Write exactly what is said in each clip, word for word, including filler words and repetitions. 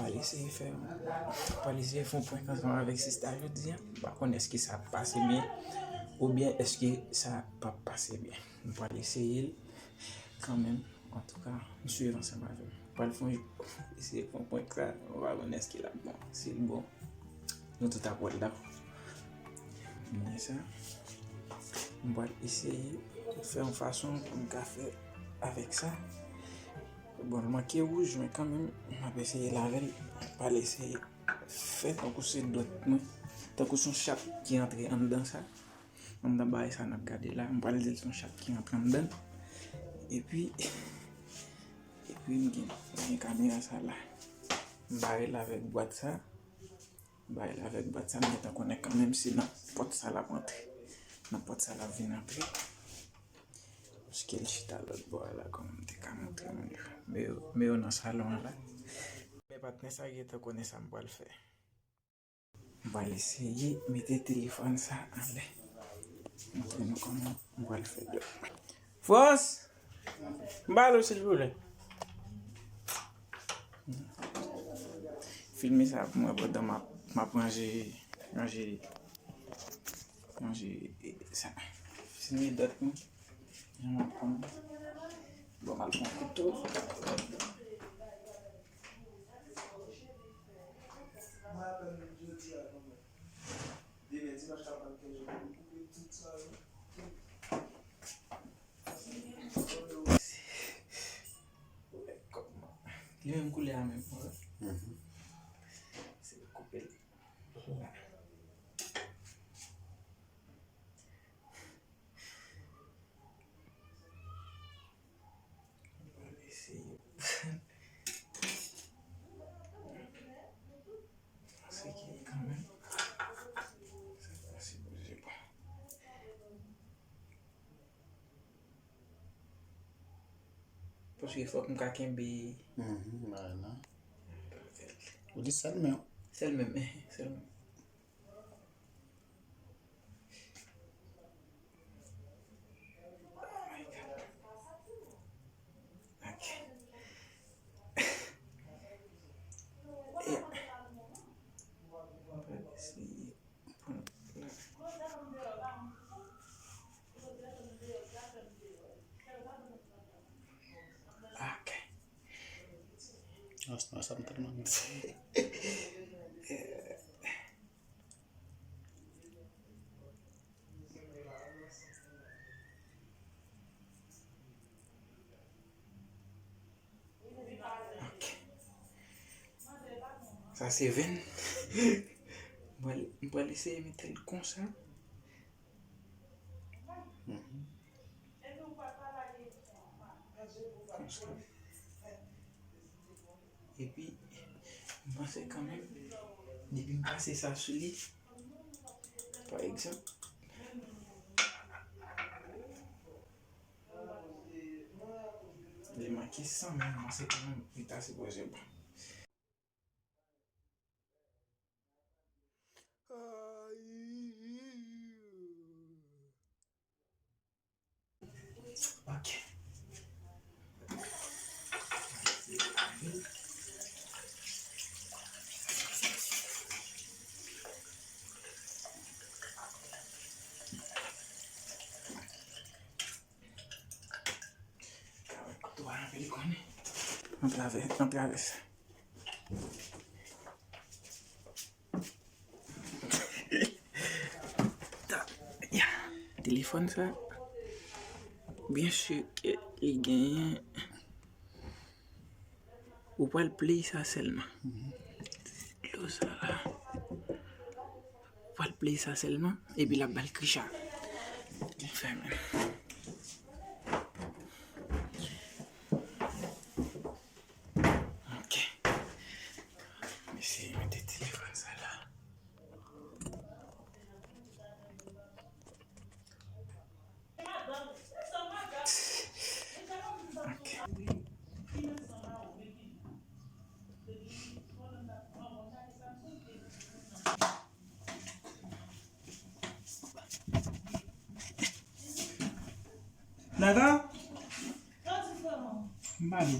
Pral eseye fè, pral eseye fè yon prank ansanm avèk sista jodi a. M pa konn èske sa ap pase byen oubyen èske sa p ap pase byen. M pral eseye l kanmenm. Antouka, n swiv ansanm avè m. M pral fè yon, eseye fè yon prank sa. M pa konn èske l ap bon. Si l bon, nou tout ap wè l la. Men sa, m pral eseye fè yon fason pou m ka fè avèk sa. Bon, l manke wouj, men kanmenm, m ap eseye lave l. M pral eseye fè tankou se dwèt mwen, tankou se yon chat ki antre anndan sa. Anndan bagay sa n ap gade la, m pral di l se yon chat ki antre anndan l. Epi, epi m gen, m gen kamera sa la. M bare l avèk bwat sa. M bare l avèk bwat sa, m gentan konnen kanmenm se nan pòt sa l ap antre. Nan pòt sa l ap vin antre. Paske l chita lòt bò a la, kòm m te ka montre nou yo. Men yo, men yo nan salon an la. Men patnè sa gentan konnen sa m pral fè. M pral eseye mete telefòn sa anlè. Montre nou kòman m pral fè dlo. Frans! M ba l ou, silvouplè. Filme sa pou mwen pandan m ap, m ap ranje, ranje, ranje, e, sa. Filme dòt mwen. Jan m ap pran. Bon, m al pran kouto. Mwen apèn jodi a kanmenm. Demen dimanch la, m ap fè jodi pou koupe tout sa yo. Li menm koulè a menm, wi. Mhm. Se koupe l la. Mwen eseye. Sa ki kanmenm. Sa pa sipoze bon. Paske fòk m ka kenbe. Mhm, bagay la. Ou di sèl men. Sèl men, sèl men. Oh my God. Ok. Yeah. Mwen eseye pran la. Ok. Asma sa m tèlman. Ok. Sa se venn. M pral, m pral eseye mete l konsa. Mhm. Konsa. Epi, m panse kanmenm, depi m pase sa sou li, pa egzanp, li manke san, men m panse kanmenm li ta sipoze bon. Ok. Kouto a anpil konnen. Antrave, antrave sa. Ta, ya. Telefòn sa, byen si ke li genyen. Ou pral play sa sèlman. Dlo sa la. Ou pral play sa sèlman, epi l ap ba l kricha. Li fèmen. Ok. M eseye mete telefòn sa la. Ok. Nada? M pa li.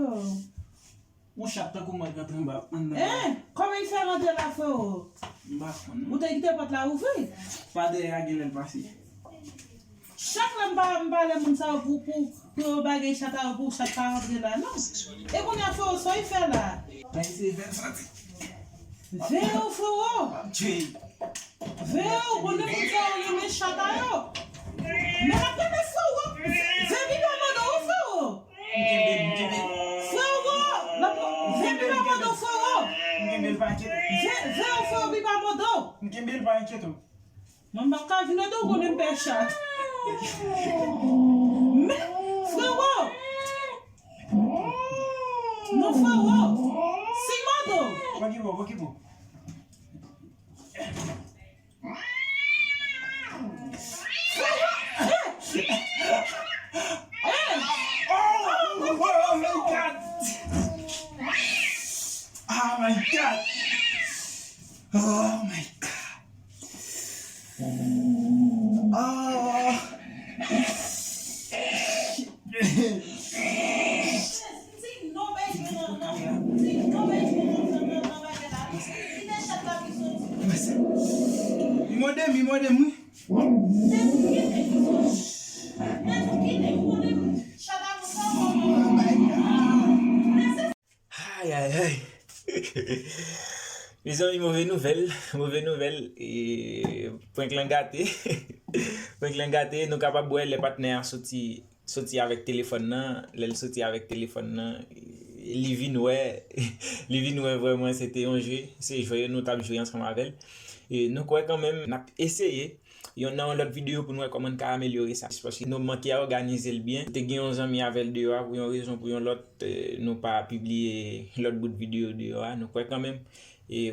Yon chat tankou mwen k rantre anba anndan. Eh, kòman li fè rantre la, freo? M pa konn, non. Ou te kite pòt la ouvri? Pa dèyè a, genlè l pase. Chak lè m pa, m pale moun sa yo pou, pou, pou yo bagay chat a yo, pou chat pa rantre la, non. E kounye a, freo, sa w fè la? Mwen eseye fè l soti. Veye w, freo. M ap tchwe. Veye w, konnen moun sa yo renmen chat a yo. Men l ap gade freo. Ve, ve pipa mòde w, freo. M kenbe l, m kenbe l. Freo, l ap, ve pipa mòde w, freo. M kenbe l, pa enkyete w. Ve, ve w, freo, pipa mòde w. M kenbe l, pa enkyete w. Mwen m p ap ka vin ede w konnen m pè chat. Men, freo. Non, freo. Si mòde w. Okipe w, okipe w. Oh, oh, oh my God! Oh my God! Oh my God! Oh! Li mòde m, li mòde m, wi. Oh my God. Ay, ay, ay. Mezanmi, move nouvèl, move nouvèl. E, prank lan gate. Prank lan gate, nou kapab wè lè patnè a soti, soti avèk telefòn nan. Lè l soti avèk telefòn nan, li vin wè, li vin wè vrèman se te yon jwe. Se jwe yo nou t ap jwe ansanm avè l. E nou kwè kanmenm n ap eseye yon, nan yon lòt videyo pou n wè kòman n ka amelyore sa. Paske nou manke òganize l byen. Te gen yon zanmi avè l deyò a pou yon rezon, pou yon lòt, eh, nou pa pibliye lòt bout videyo deyò a. Nou kwè kanmenm. E